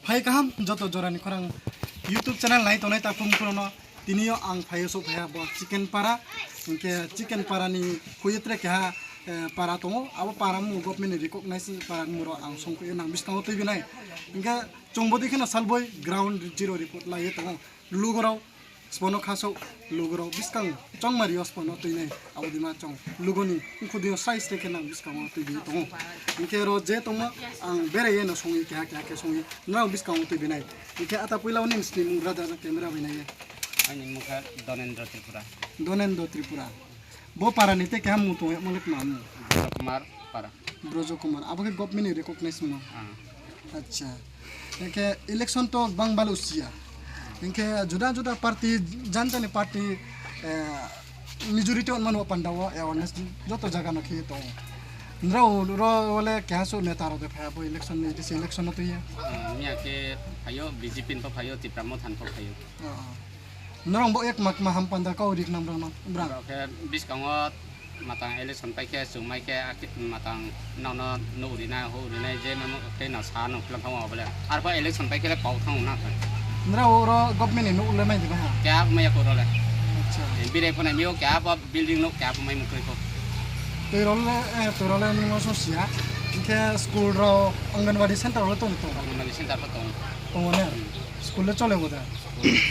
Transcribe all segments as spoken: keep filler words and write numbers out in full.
Hai kaham joto jora ni khorang YouTube channel nai tongnai takhu mkhu rao no. Tini yo ang phai yo souhphai ha bo Chicken Para. Hing khe Chicken Para ni khui ye tre keha para tong ou. Abo para mung government ni recognize para mung rao ang songkhui ye nang buskang wo tuibi nai. Hing khe chung bodei kheno salboi ground zero report lai ye tong ou. Lugo rao sbo no khasouh, lugo rao buskang chongmari yo sbo no tui nai. Abo dei ma chung lugo ni mkhu dei yo srai srai khe nang buskang wo tuibi ye tong ou. Hing khe ro je tongmo ang bere ye no song ye keha keha khe song ye nrao buskang wo tuibi nai. Hing khe ata poila wo nini sni mung brother camera bai nai ye. Aini mung khe Donendra Tripura. Donendra Tripura. Bo para ni te keha mung tong yagmo le tma mung? Brojo Kumar Para. Brojo Kumar. Abo khe government ni recognize mung? Acha. Hing khe election to gbang balu si ya. Hing khe juda juda party, jan jan ni party majority ongmano panda wo awareness joto zaga no khe ye tong ou. Nrao ro wo le keha suh neta rao de phai ya bo election ni, A D C election no tui ye? Miya khe phai ou, B J P ni pho phai ou, Tipra Motha ni pho phai ou. Nrao bo ekma kma ham panda kau ri khnang brang no, brang. Brao khe buskang wo matang election pai khe, chungmai khe, matang nrao no nuh ri nai, houh ri nai, je mamo khe no sa no klam thanng ou abo le. Arphuh election pai khe le pau thanng ou na khe. Nrao ro government ni nuh le mai di ba ha? Keha mai ya kho ro le. Bire pho nai mi ou keha bo building nuh keha bo mai mung kroi pho. Tui ro le, tui ro le nung no so si ya. Hing khe school rao, Anganwadi center rao le tong tong? Anganwadi center pho tong. Tong ou ne? School le chole bo de?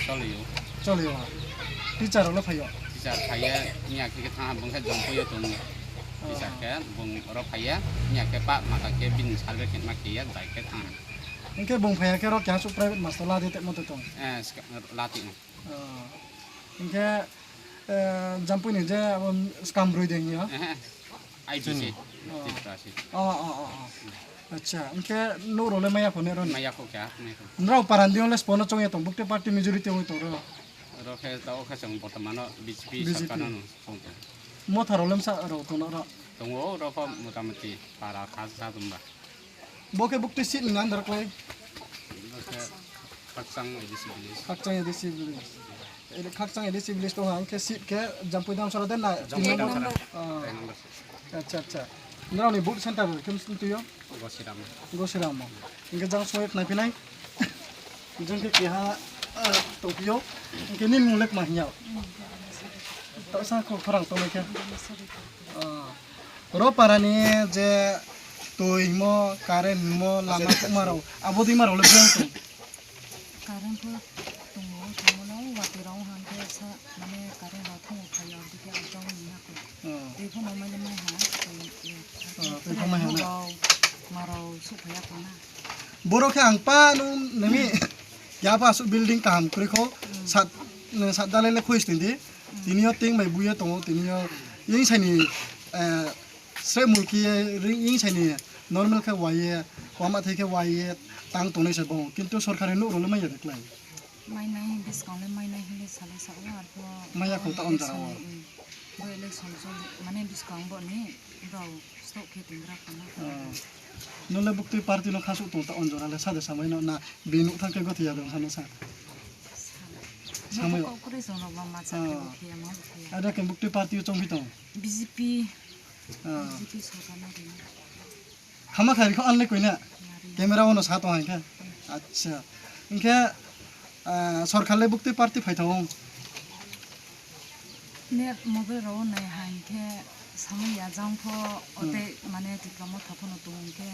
Chole ou. Teacher rao le phai ou? Teacher phai ye, miya khe khe thanng ha, bung khe Jampui yo tong ou. Teacher khe bung ro phai ye, miya khe pa mata khe bini survey khe ma khe ye jai khe thanng ha. Hing khe bung phai ya khe ro keha suh private master la di tongmo to tong? La tong ou. Hing khe Jampui ni je abo skam broi de hing yo? Acha, hing khe nuh rao le mai ya kho ne ro ni? Nrao para ni deing yo le sbo no choung ye tong, bukte party majority ong ye tong ro? Ro khe taoh khe chung bortoman no B J P sorkar no chung tong. Motha rao le bsa rao tong no ro? Tong ou, ro pho motamuti para khasa tong ba. Bo khe bukti seat ni under klái? Khakchang A D C village. Khakchang A D C village tong ha, hing khe seat khe Jampui Damsara de na? Acha, acha. Nrao ni vote center khe msing tui yo? Gosiram o. Hing khe jang song ye khnaphi nai. Jang khe keha tongphi ou. Hing khe nini mung le kma hing ya? Taoh sa kho khorang tongnai khe. Ro para ni je toi hingmo, current hingmo, lama tongma rao, abo deima rao le bung tong? Current pho tong ou, tongmo no watoi rao hang khe sa, mane current rao thang phai ya, abo dei khe ang tong ni ya kho. Toi pho no mai le mai ha, toi pho mai ha na? Rao, ma rao souhphai ya kho na. Boro khe ang pa nung nai mi, keha pho asuh building kaham kroi kho, sat dalai le khui sning di. Tini yo ting bai bu ye tong ou, tini yo yeng sai ni srehmul khe ye, yeng sai ni normal khe wai ye, wama thai khe wai ye tang tongnai se bung. Kintu sorkar ni nouh rao le mai ya de klái? Mai nai, buskang le mai nai hing le sa le sa ou, arphuh mai ya kho ta on jora wo. Bo election chung mane buskang bo ni brao stop khe tong gra kho na. Nung le buktui party no khasuh tong ta on jora le sa de samai no na, bini nouh thanng khe gothoi ya de sa no sa. Samai yo. Ada khe buktui party yo choungphi tong? B J P. B J P sorkar no ri nai. Hama kha ri kho an le koi na? Camera wo no sa tong ha hing khe. Acha. Hing khe sorkar le buktui party phai tong ou? Net mobile rao wo nai ha hing khe samai ya jang pho, ote mane Tipra Motha pho no tong hing khe.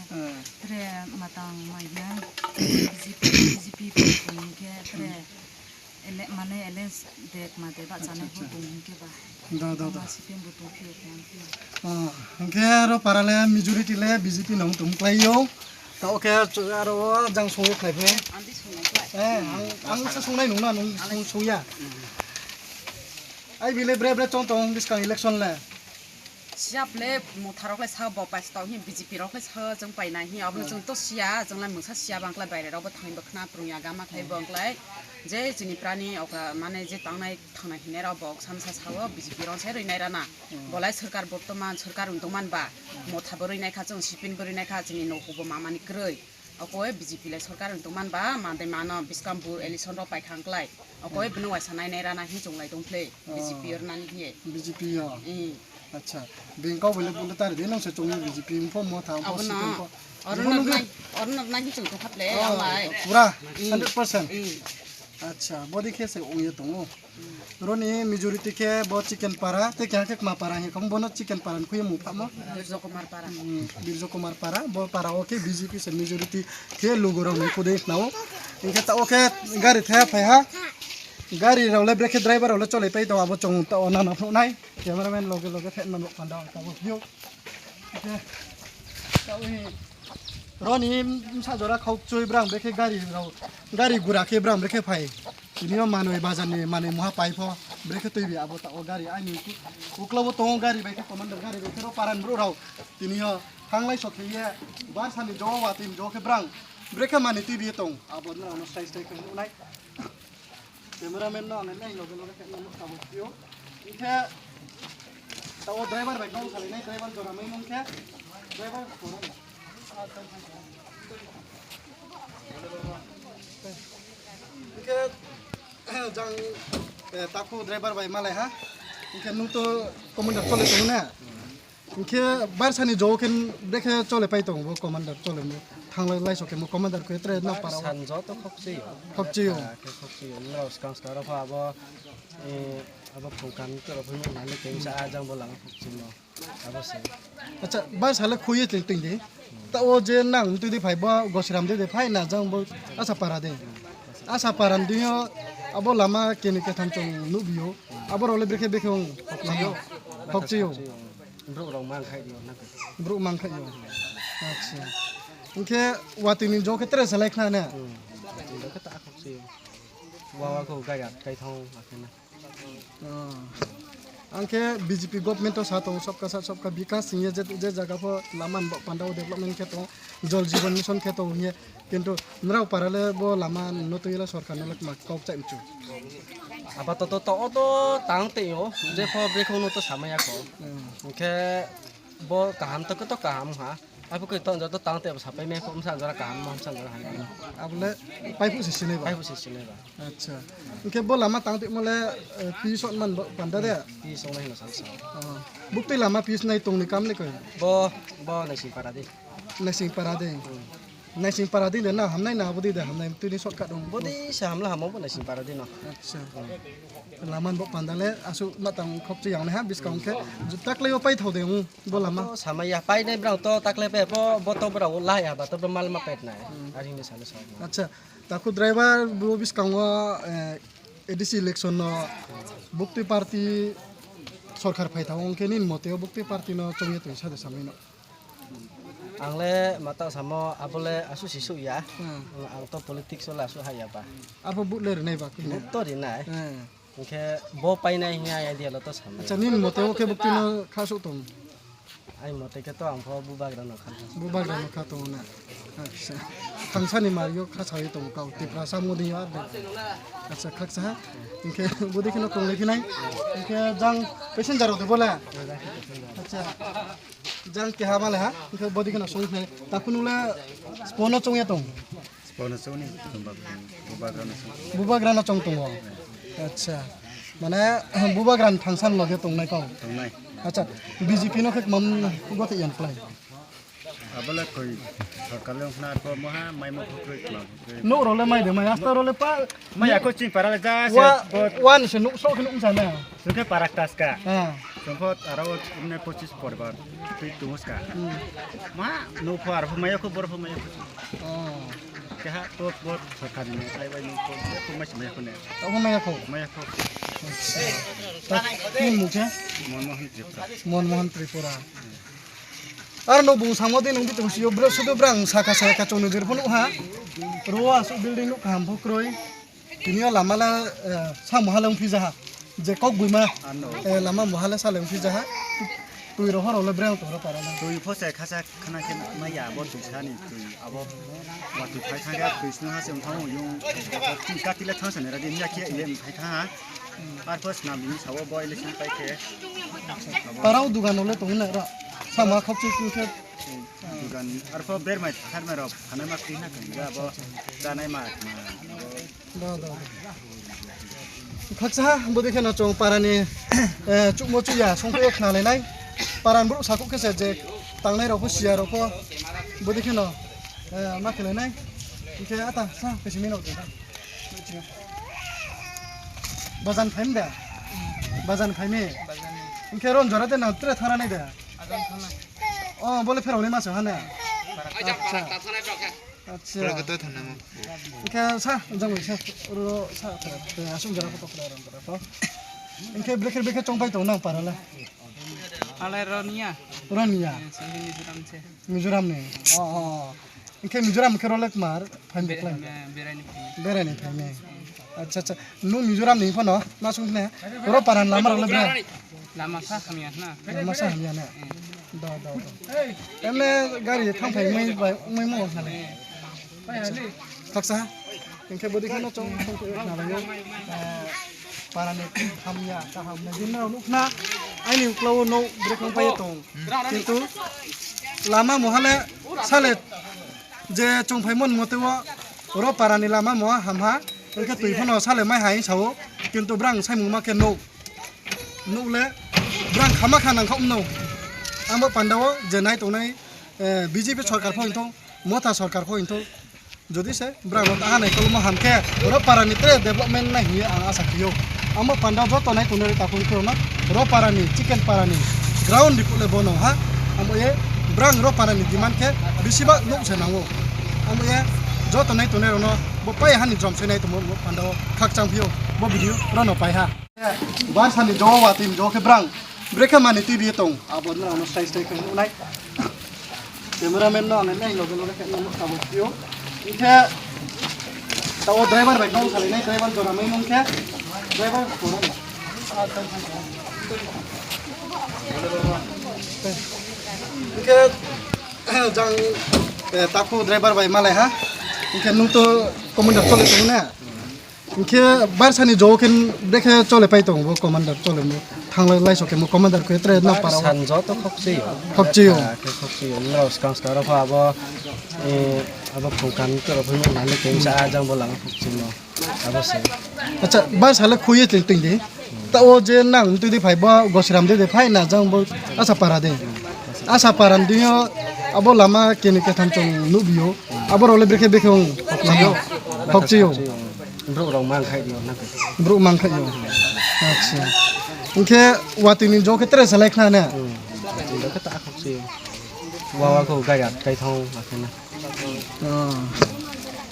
Tre matang mai hing B J P, B J P pho no tong hing khe tre mane alliance de kma de bahchanai pho tong hing khe ba. Hing khe ro para le majority le B J P no tong klái ou. Taoh khe aro jang song ye khnai phi. Ang se songnai nung na, nung song ya. Ai bi le bre bre choung tong buskang election le. Siya ple Motha rao khlai sa bo paistao hing B J P rao khlai sa chung painai hing abo no chung to siya, chung le mungsa siya bang khlai baire rao bo thanng bo khna prung ya gama khlai bo khlai. Je chini prani okra mane je tangnai thangnai hingnai rao bo samsa sa wo B J P rao se rinai rana. Bo lai sorkar bortoman sorkar ong tongman ba, Motha bo rinai kha, chung C P M bo rinai kha, chini nouhkhou bo mamani kroi. Akoi B J P lai sorkar ong tongman ba, mandai mano buskang bu election rao pai khang klái. Akoi bini waisa nainai rana hing chung lai tong phlei, B J P yo rnani hing ye. B J P yo. Acha, bini kau bai le bu le tari di nung se chung ye B J P pho Motha pho C P M pho. Oro no nai, oro no nai chung tongkha ple, oh, amai. Pura, hmm, hundred percent. Hmm. Acha, bodei khe se ong ye tong ou. Hmm. Oro ni majority khe bo Chicken Para, te keha khe Kma Para hing khe, bo no Chicken Para ni khui ye mung phamo. Birjo Kumar Para. Hmm, Birjo Kumar Para, bo para wo khe B J P se majority khe lugu rao ni kudei khna ou. Hing khe taoh wo khe gari thai phai ha. Gari rao le brekhe driver rao le cholai pai tong, abo chung taoh wo nana phnuh nai. Cameraman loge loge thai man bo panda wo taoh wo view. Hing khe taoh wo hi Oro ni bsa jora khaukchui brang brekhe gari rao, gari gura khe brang brekhe phai. Tini yo manoi bazar ni manoi muha pai pho brekhe tuibi abo taoh wo gari aini uklau wo tong ou gari bai khe commander gari bai khe ro para ni brouh rao. Tini yo thanglai so khe ye barsa ni jo wa tini jo khe brang brekhe manoi tuibi ye tong abo nrao no srai srai khe nuh nai. Cameraman no ang nai loge loge khe nuh tabo phio. Hing khe taoh wo driver bai kau salai nai, driver jora mai mung khe driver kau. Hing khe jang, eh, takhu driver bai malai ha. Hing khe nung to commander cholai tong na. Hing khe barsa ni jo khe brekhe chole pai tong bo commander chole mo. Thanglai lai so khe mo commander khe tre na para. San jo to khokchi yo. Khokchi yo. Para khe khokchi yo. Nrao skang skang rao pho abo, eh, abo phung kam to rao pho nung nani khe sa a jang bo lama khokchi no. Abo se. Acha, barsa le khui ye tong tong di. Taoh wo je nang tui di phai bo Gosiram de de phai na jang bo Asa Para de. Asa Para ni dei yo abo lama keni ketham chung nuhbi ou. Abo rao le brekhe brekhe ong. Khokchi yo. Khokchi yo. Brouh rao mang khai di o na khe. Brouh mang khai yo. Acha. Hing khe watoi ni jo khe tre salai khna na? Hmm. Watoi ni jo khe ta khokchi yo. Wa wa kho gari at kai thang akhe na. Oh. Ang khe B J P government o sa tong, sabka saath sabka bikas hing ye je, je jaga pho lama ni bo panda wo development khe tong, Jal Jeevan Mission khe tong hing ye. Kintu nrao para le bo lama no tui la sorkar no le kma kau kchai mchu. Apato to, to, o to tang tei yo, je pho brekhe no to samai ya kho. Hmm. Hing khe bo kaham to khe to kaham ha. Abo khe to joto tang tei bo sapai mai pho, bsa jora kaham ma, bsa jora hamya. Abo le paiphuh se sinai ba? Paiphuh se sinai ba. Acha. Hing khe bo lama tang tei mo le, eh, pitch ong man bo panda de? Pitch ong nai hino sa sa. Oh. Buktui lama pitch nai tong ni kam le koi? Bo, bo Naising Para di. Naising Para di. Hmm. Naising Para di de na hamnai na abo di de hamnai tui ni shortcut ong. Bo di se hamla hamo bo Naising Para di no. Acha. Hmm. Lama bo panda le asuh ma tang khokchi yang nai ha buskang khe. Taklai yo paithao de ong bo lama. To samai ya painai brao to taklai pai bo, bo to brao la ya ba to brao mal ma painai. Hmm. Aring de salo sa. Acha, takhu driver bo buskang wo, eh, A D C election no buktui party sorkar phaithao ong khe nini mote o buktui party no chong ye tong sa de samai no. Ang le mata samo abo le asuh si suh ya. Hmm. Ang to politics o le asuh hai ya ba. Abo vote le rinai ba khe? Vote to rinai. Hmm. Hing khe bo painai hing ye idea lo to samai. Acha, nini mote o khe buktui no kha suh tong? Aini mote khe to ang pho bubagra no kha. Bubagra no kha tong na. Acha. Thangsa ni mari yo kha sa ye tong kau. Tiprasa modi yo ar de. Acha, khaksa ha. Hing khe bodi khe no tonglai phi nai. Hing khe jang passenger rao de bo le. Acha. Jang keha ma le ha, hing khe bodi khe no song khe. Takhu nung le spo no chong ye tong? Spo no chong ni, bubagra no chong. Bubagra no chong tong o? Acha. Mane, bubagra ni thangsa ni loge tongnai kau? Tongnai. Acha. B J P no khe kmam gothe yan klai? Abo le koi sorkar le ongkhna arphuh maha maimo pho kroi kma pho kroi. Nouh rao le mai de mai, asta rao le pa. Mai ya kho chini para le ja se wa, bo. Wa ni se nouh sroh khe nouh msa na. Chung khe para kta ska. Ah. Chung pho aro mne pochis poribar tui tong ska. Hmm. Ma nouh pho arphuh mai ya kho, bor pho mai ya kho. Oh. Keha to bo sorkar ni klái bai nouh pho, pho mai se mai ya kho ne. Tao pho mai ya kho? Mai ya kho. Acha. Ta, nini mung khe? Monmohan Tripura. Monmohan Tripura. Aro no bung samo dei nung di tong si yo, bro, sudu brang saka saka chung nojor pho nuh ha. Ro asuh building nuh kaham pho kroi. Tini yo lama le, eh, sa muha le ongphi ja ha. Je kok bui ma, eh, lama muha le sa le ongphi ja ha. Tui rao hor rao le brang tong ro para le. Tui pho se khasa khana khe mai ya bo tui sa ni tui abo. Watoi phai thang khe tui snu ha se ongthang ong yung. Kati le thang sa ni ra di ya khe ye phai thang ha. Ar pho snam ni sa wo bo election pai khe. Para wo dugan rao le tong na ra. Sama khokchi tui khe. Dugan, ar pho bermai tharmai rao phanai ma kri na khe, abo chanai ma, ma. Do, do, do. Khaksa ha, bodi khe no chung para ni, eh, chuhmo chuh ya, songphai ye khnalai nai. Para ni brouh sakhouh khe se je, Tangnai rao pho, siya rao pho. Bodei khe no, eh, ma khelai nai. Hing khe ata sa, khe simi no. Bazan phaim de? Bazan phaimi? Hing khe ron jora de nang tre thara nai de? O, bo le pherao nai ma se ha ne? Acha. Acha. Hing khe sa, jang bai sa, ro sa, asung jora pho tokra ron jora pho. Hing khe brekhe brekhe chongpai tong nang para le? Ale Roniya. Roniya. Eh, sini Mizoram se. Mizoram ni. O, o, o. Hing khe Mizoram khe ro le kmar, phaim de khlai. Berai ni phaim. Berai ni phaim ni. Acha, acha. Nung Mizoram ni pho no, ma sung ne. Ro para ni lama rao le bra. Lama sa hamya na. Lama sa hamya na. Do, do, do. Emne gari thang phai mui bai, mui mo na le. Khaksa. Hing khe bodei khe no chong, chong khe na lai yo. Eh, para ni hamya, kaham na. Din na nuh khna. Aini uklau no brekhe pai tong. Kintu lama mo ha le sale je chongphaimo ni mote wo ro para ni lama mo hamha, hing khe tui pho no sale mai ha hing sa ou, kintu brang saimungma khe nouh, nouh le brang khama kha nang khaoh mano. Abo panda wo je nai tongnai, eh, B J P sorkar pho hing thou, Motha sorkar pho hing thou, jodi se brang no taha nai kolmo ham khe ro para ni tre development nai hing ye ang asa khe ou. Abo panda joto nai tongnai rao takhu khe no ro para ni, chicken para ni ground report le bo no ha. Abo ye brang ro para ni demand khe bisi ba nouh se nang ou. Abo ye joto nai tongnai rao no bo pai ha ni jrom se nai tongmo panda wo khakchang phi ou. Bo video ro no pai ha. Barsa ni jo, watoi ni jo khe brang brekhe mani tui ri ye tong, abo nrao no sai sai khe nuh nai. Cameraman no ang nai loge loge khe nuh tabo phi ou. Hing khe tao driver bai kau salai nai, driver jora mai mung khe driver kau nai. Hing khe jang, eh, takhu driver bai malai ha. Hing khe nung to commander chole tong na. Hing khe barsa ni jo khe brekhe chole pai tong bo commander chole mo. Thanglai laiso khe mo commander khe tre na para wo. San jo to khokchi ou. Khokchi ou. Ah, khe khokchi ou. Nrao skang skang rao pho abo, eh, abo phungkan to rao pho nuh nani khe sa jang bo lama khokchi no. Abo se. Acha, barsa le khui ye tling tling di. Tao je nang tui di phai bo Gosiram de de phai na jang bo Asa para de. Asa para ni yo abo lama keni ketham chong nuh bi ou. Abo rao le brekhe brekhe ong. Khokchi ou. Brouh rao mang khai di ou na khe. Brouh mang khai ou. Acha. Hing khe watoi ni jo khe tre salai khna na. Hmm. Watoi ni jo khe ta khokchi ou. Wa wa kho gari at kai thang akhe na. Ah.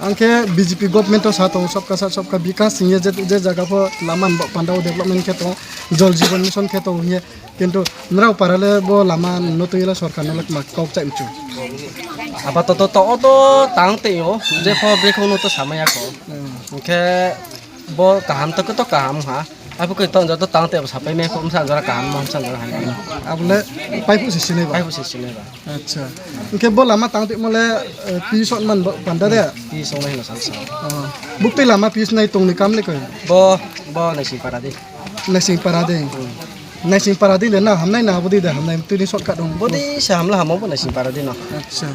Ang khe B J P government o sa tong, sabka saath sabka bikas hing ye je, je jaga pho lama ni bo panda wo development khe tong, Jal Jeevan Mission khe tong hing ye. Kintu nrao para le bo lama no tui la sorkar no le kma kau kchai mchu. Apato to, to, o to tang tei ou, je pho brekhe no to samai ya kho. Hmm. Hing khe bo kaham to khe to kaham ha. Abo khe to joto tang tei bo sapai mai kho, msa jora kaham, msa jora hamya. Abo le pai phuh se sinai ba? Pai phuh se sinai ba. Acha. Hing khe bo lama tang tei mo le, eh, pi sot man bo panda de? Pi song nai no sa sa. Oh. Buktui lama pi snai tong ni kam le koi? Bo, bo Naising para di. Naising para di. Hmm. Naising para di de na hamnai na abo di de hamnai tui ni shortcut dong. Bo di se hamla hamo bo Naising para di no. Acha.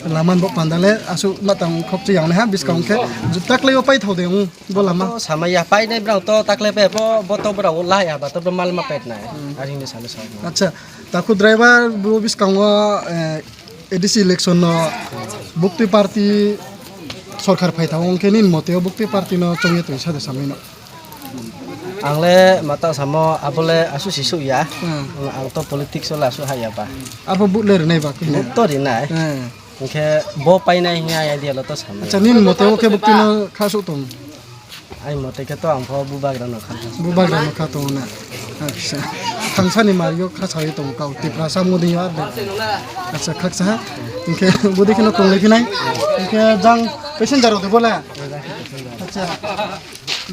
Lama bo panda le asuh ma tang khokchi yang nai ha buskang khe. Taklai o pai thao de ong bo lama. To samai ya pai nai brang to taklai pai bo, bo to brang o la ya ba to bro mal ma pet nai. Hmm. Aring ni salo sa. Acha. Takhu driver bo buskang o, eh, A D C election no buktui party sorkar phai thang ong khe nini mote o buktui party no chong ye tong sa de samai no. Ang le mata samo abo le asuh si suh ya. Hmm. Ang to politics o le asuh hai ya ba. Abo vote le rinai ba khe? Vote to rinai. Hmm. Hing khe bo painai hing ye idea lo to samai. Acha, nini mote o khe buktui no kha suh tong? Aini mote khe to ang pho bubagra no kha. Bubagra no kha tong na. Acha. Thangsa ni mari yo kha sa ye tong kau. Tiprasa modi yo ar de. Acha, khaksa ha. Hing khe bodi khe no tonglai phi nai. Hing khe jang passenger rao de bo le. Acha.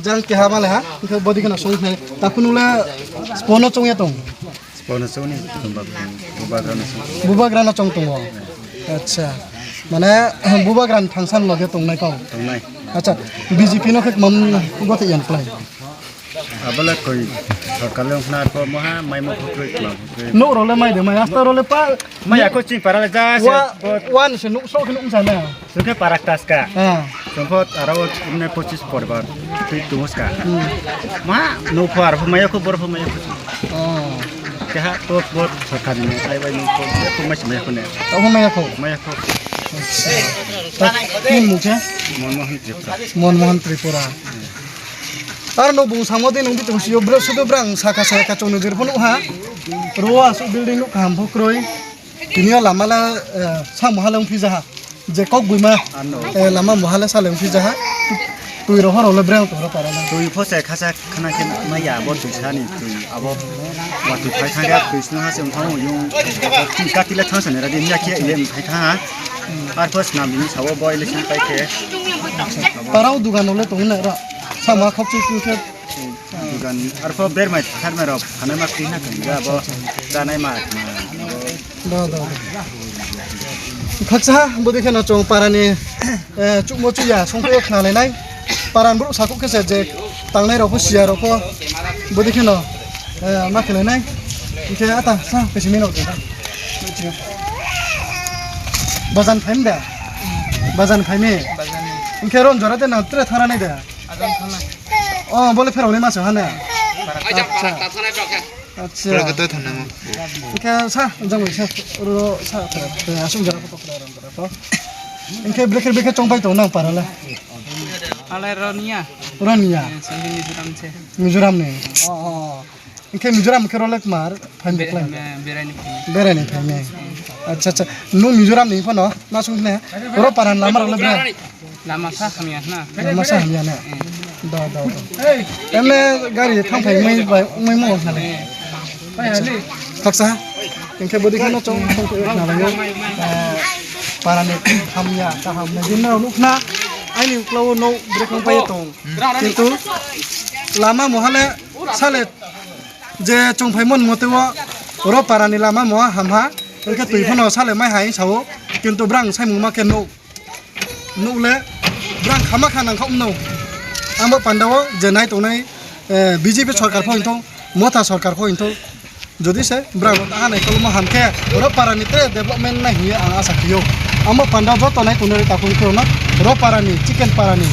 Jang keha ma le ha. Hing khe bodi khe no song khe. Takhu nung le spo no chong ye tong? Spo no chong ni, bubagra no chong. Bubagra no chong tong o. Acha. Mane, bubagra ni thangsa ni loge tongnai kau? Tongnai. Acha, B J P no khe kmam gothe yan klai? Abo le koi sorkar le ongkhna ko maha maimo phukroi kmam phukroi. Nouh rao le mai de mai, asta rao le pa. Mai ya kho chini para le ja se. Wa, bo wan se nouh so khe nouh msa na. Chung khe para kta ska. Ah. Chung pho aro ne pochis poribar tui tong ska. Hmm. Ma, nouh pho ar pho mai ya kho, bor pho mai ya kho. Oh. Keha to bo sorkar ni ai bai ni to, to mai se mai ya kho ne. Tao mai ya kho. Mai ya kho. Acha. Tao ni mung khe? Monmohan Tripura. Monmohan Tripura. Ar no bung samo dei nung di tong si yo, bro, sudu brang saka saka chung nujur pho nuh ha. Ro a su building nuh kaham pho kroi. Tini yo lama le, eh, samo ha le ongphi ja ha. Je kok buima, eh, lama moha le sale ongphi ja ha. Tui rao horo le brang tong ro para le. Tui pho se khasa khana khe mai ya, abo tui sa ni tui, abo wa tui phai thang ya, tui snu ha se ong thang ong yung. Kati le thang sa ni ra di, ya khe ye ong phai thang ha. Ar pho snam ni sa wo boi le sing pai khe. Para wo dugan rao le tong na ra. Sama khokchui tui khe. Dugan, ar pho bermai tharmai rao phanai ma kri na khe, abo chanai ma, ma. Do, do, do. Khakcha, bodei khe no chung para ni, eh, chuhmo chuh ya, songphai ye khnalai nai. Para ni brouh sakhouh khe se je tangnai rao pho, siya rao pho. Bodei khe no, eh, ma khelai nai. Hing khe ata, sa, pesi mi no. Bazar phai mi de? Bazar phai mi? Hing khe ron jora de nang tre thara nai de? O, bo le pherao nai ma se ha ne? Acha. Acha. Hing khe sa, jang bai sa, ro sa, asung jora pho, pho. Hing khe brekhe brekhe chongpai tong nang para le? Ale Roniya. Roniya. Mizoram ni. O, o. Hing khe Mizoram khe ro le kmar phai ni khlai? Berai ni phai mi. Acha, acha. Nung Mizoram ni pho no, ma sung ne? Ro para ni lama rao le bra? Lama sa hamya na. Lama sa hamya na. Do, do, do. Emne gari thang phai mai bai, mai mo na le. Khakcha. Hing khe bodei khe no chung, chung khe na le. Eh, para ni hamya, kaham na. Din na nuh khna. Aini uklau no brekhe pai tong. Kintu lama moha le sale je chung phaimo ni mote wo ro para ni lama moha hamha, hing khe tui pho no sale mai ha hing sa ou, kintu brang saimungma khe nouh, nouh le brang khama kha nang khaoh mano. Abo panda wo je nai tongnai, eh, B J P sorkar pho hing thou, Motha sorkar pho hing thou, jodi se brang no taha nai kholmo ham khe ro para ni tre development nai hing ye ang asa khe ou. Abo panda joto nai tongnai takhum khe rao no ro para ni, chicken para ni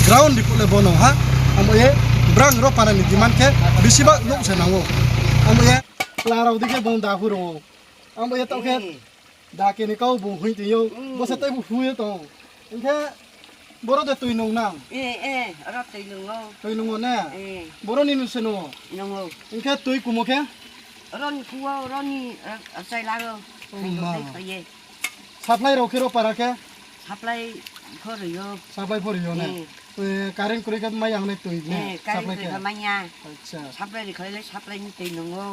ground riphuh le bo no ha. Abo ye brang ro para ni demand khe bisi ba nouh se nang ou. Abo ye la rao di khe bung da hu rao ou. Abo ye taoh khe da khe ni kau bung hui tong ou. Bo se tei bu hui ye tong. Hing khe boro de tui nung nang? Tui nung o ne? Boro ni nung se nung o? Hing khe tui kumo khe? Supply rao khe ro para khe? Supply pho ri yo ne? Current kroi khe mai ya nai tui ne? Supply khe mai ya. Acha. Supply ri khlai le supply ni tui nung ou.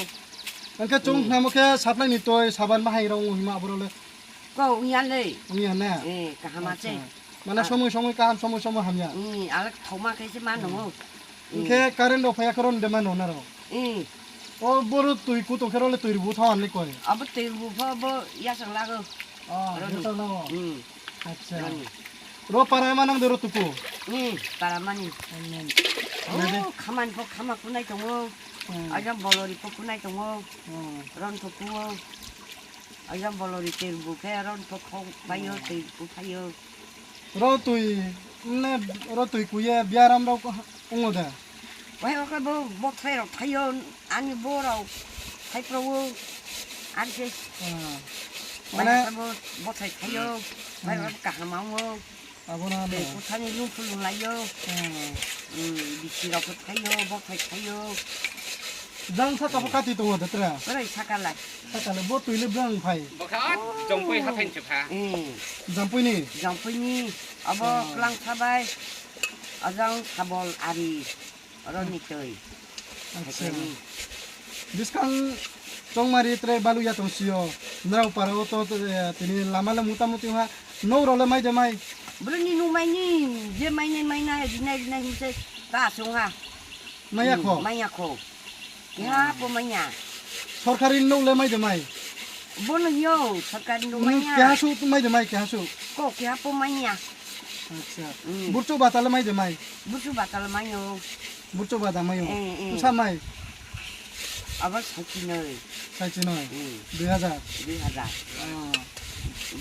Hing khe chung khnamo khe supply ni tui saban bahai rao ong hima aboro le? Kau ong ya le. Ong ya ne? Kaham se. Mane somoi somoi kaham, somoi somoi hamya. Ale thaoma khe se ma nung ou. Hing khe current rao phai ya khe ro ni de ma nung na rao? O boro tui ku tong khe ro le tui rubu thaoh ni koi? Abo tui rubu pho bo yasang la ou. Acha. Ro para ma nang de ro tuku? Para mani. Khamani pho khama kunai tong ou. Ajang bolori pho kunai tong ou. Ron pho ku ou. Ajang bolori tui rubu khe ron pho khou phai ou, tui ku phai ou. Ro tui, ne, ro tui ku ye biaram rao ong o de? Bai o khe bo bothai rao thai ou, ani bo rao thai pro ou, ar khe. Mane bo bothai thai ou, bai o kaham ong ou. Abo no tei kuthani lung phu lung lai ou. Bisi rao pho thai ou, bothai thai ou. Jang saka pho kati tong o de tre? Bai saka lai. Saka le bo tui le brang phai? Jampui hathai ni se pha. Jampui ni? Jampui ni. Abo klangsa bai. Ajang sabol ari. Aro ni tui. Acha. Buskang chongmari tre balu ya tong si yo. Nrao para wo to, tini lama le mutamuti ha. Nouh rao le mai de mai? Boro ni nouh mai ni, je mai nai mai nai, rinai rinai hing se ta sung ha. Mai ya kho? Mai ya kho. Keha pho mai ya. Sorkari nouh le mai de mai? Bo no hing yo, sorkari nouh mai ya. Keha suh mai de mai, keha suh? Ko keha pho mai ya. Acha. Burchouh bata le mai de mai? Burchouh bata le mai ou. Burchouh bata mai ou. Bsa mai? Abo saichi noi. Saichi noi? Dui hajar? Dui hajar.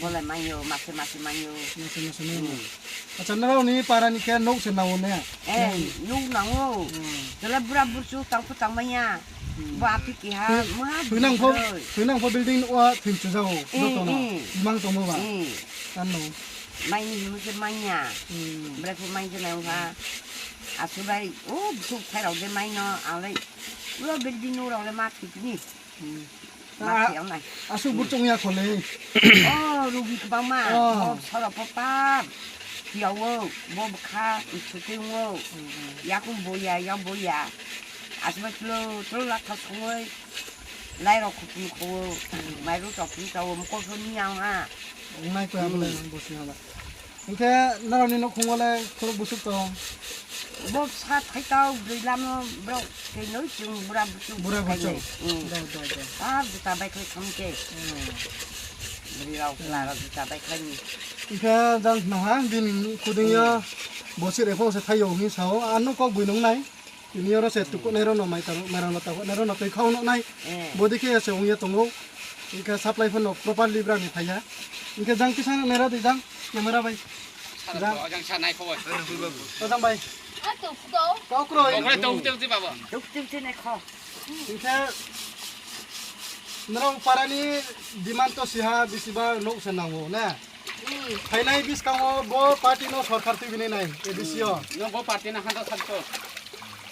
Bo le mai ou, mase mase mai ou. Mase mase mai ou. Acha, nrao ni para ni khe nouh se nang ou ne? Nouh nang ou. Tole bura burchouh tang pho tang mai ya. Bo aphi keha, ma Thoinang pho, broi. Thoinang pho building nuh wa thoimchu jao, Eh, joto no. eh. Imang tongmo ba. Eh. Ano. Mai ni himo se mai ya. Hmm. Brai pho mai se mai ha. Asu bai, o, bsuk phai rao de mai no, alai. Uro building nuh rao le ma thik ni. Hmm. Ma Ah, thik ang nai. Asu burchung ya kho le. O, rugi kbangma. Oh. Bo soro pho pap. Yao wo, bo bkha, isuting wo. Hmm, hmm. Yakung boya, yao boya. Asba tlo, tlo lakha songoi. Lai rao khupung kho, mairu chapung chao, mkol pho ni yang ha. Nai koi abo le Hmm. bo sing ha ba. Hingkhe nrao ni nouhkhong wo le khorok busuk tong? Bo sa thaitau, broi lamo, brao khe noi chung bura busuk Bura thainai. busuk. Hmm. Da, da, da. Ah, juta bai khlai tham khe. Hmm. Broi rao, chla rao juta bai khlai ni. Hingkhe jang khna ha, bini kuding yo Hmm. bo se rephang se thai yo hing sao, ano kok bui nung nai. Tini oro se tukuhnai rao no mai tang, mairang no takuhnai rao no tui khau nuh nai. Eh. Bodei khe se ong ye tong ou. Hingkhe supply pho no properly bra ni phai ya. Hingkhe jang kisa nai ra di jang, camera bai. Jang. Jang sa nai kho bai. O jang bai. A, tuk tuk. Kau kroi. Kau kroi, tuk tuk di baba. Tuk tuk di nai kho. Hingkhe nrao para ni demand to siha bisiba nouh se nang ou, na? Hmm. Phainai buskang wo bo party no sorkar tuibini nai, A D C o. Hmm. Nung bo party no handa sakto.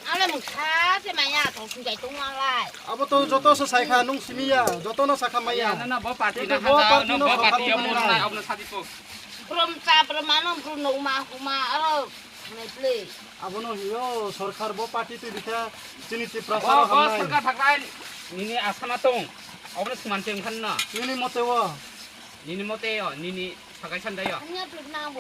Ang le mungsa se maya, tong sing jai tong ang lai. Abo to joto se saikha, nung simi ya, joto no sakha maya. Ya, na, na, bo party Kintu no bo handa, party no no bo sorkar party yo tuibini bung nai. Nai, abo no sadi ko. Brum cha, brum ano, brum no uma, uma, aro, hanai play. Abo no hing yo, sorkar bo party tuibi khe, chini Tiprasa Bo, rao bo hamnai. Sorkar thaknai, nini asama tong, abo no sman tong khan na. Nini mote wo. Nini mote yo, nini sakai sandai yo. Hamya pluk na bo.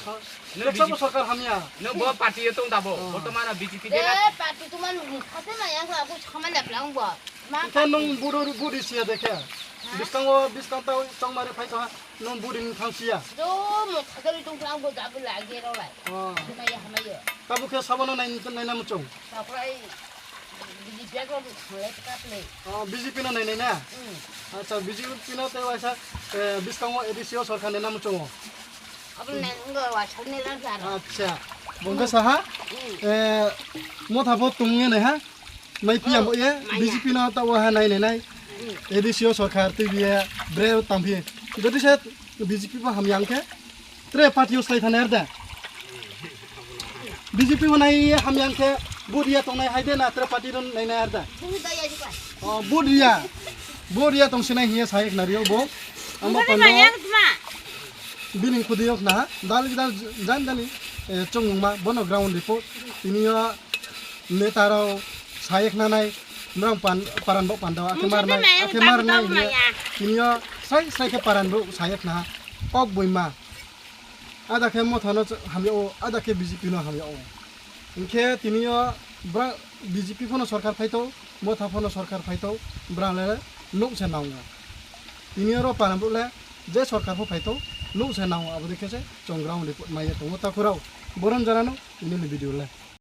Sa-, Nung teksa bo B J P sorkar hamya. Nung bo party yo tong da bo. Oh. Bortoman o B J P De de na. Party tongma nung khase maya kha, aku samanya plang bo. Ma Ita party. Nung buru budi siya dekhe. Ha? Biskang wo, biskang tau tongmari phai tong ha. Nung budi ni thang siya. Do mo khadori tong plang bo, jabu lagi rao lai. Oh. Hamaya, hamaya. Tabu khe sabo no nai, nai na muchung. Taklai. B J P ko thanglai kha play. Oh, B J P no nai nai na? Hmm. Acha, B J P no tei waisa, eh, biskang wo A D C o sorkar nai na muchung o. Abo nai ngo waisa nai lang sa ro. Acha. Bung khe sa ha? Hmm. Eh, motha pho tong ye nai ha? Mai phi ya Oh, mo ye, mai ya. B J P no ta wa ha nai nai nai. Hmm. A D C o sorkar tuibi ye, bre tang phi. Jodi se B J P pho hamya khe, Tre party yo slái thanai arda. B J P wo nai hamya khe vote ria tongnai hai de na tre party no nai nai arda. Bung da ya jikla. Oh, vote ria. Vote ria tong sinai hing ye sa ye khna ri ou bo. Ama Bung pando maya tma. Bini khudi yo khna ha. Dal dal jan dali, eh, chongmungma bono ground report. Tini yo neta rao sa ye khna nai. Nrang pan, paran bo pando. Akhe Bung mar sa nai, maya akhe tma mar nai tma hing ye. Maya. Tini yo srai srai khe paran bo sa ye khna ha. Kok boima. Ada khe Motha no ch-, hamya ou, ada khe B J P no hamya ou. Hing khe tini yo bra-, B J P pho no sorkar phai thou, Motha pho no sorkar phai thou, brang le nouh se nang ou. Tini yo ro paran brouh le je sorkar pho phai thou, nouh se nang ou, abo dei khe se chung ground report mai ye tong ou takhu rao. Boron jora no, tini ni video le.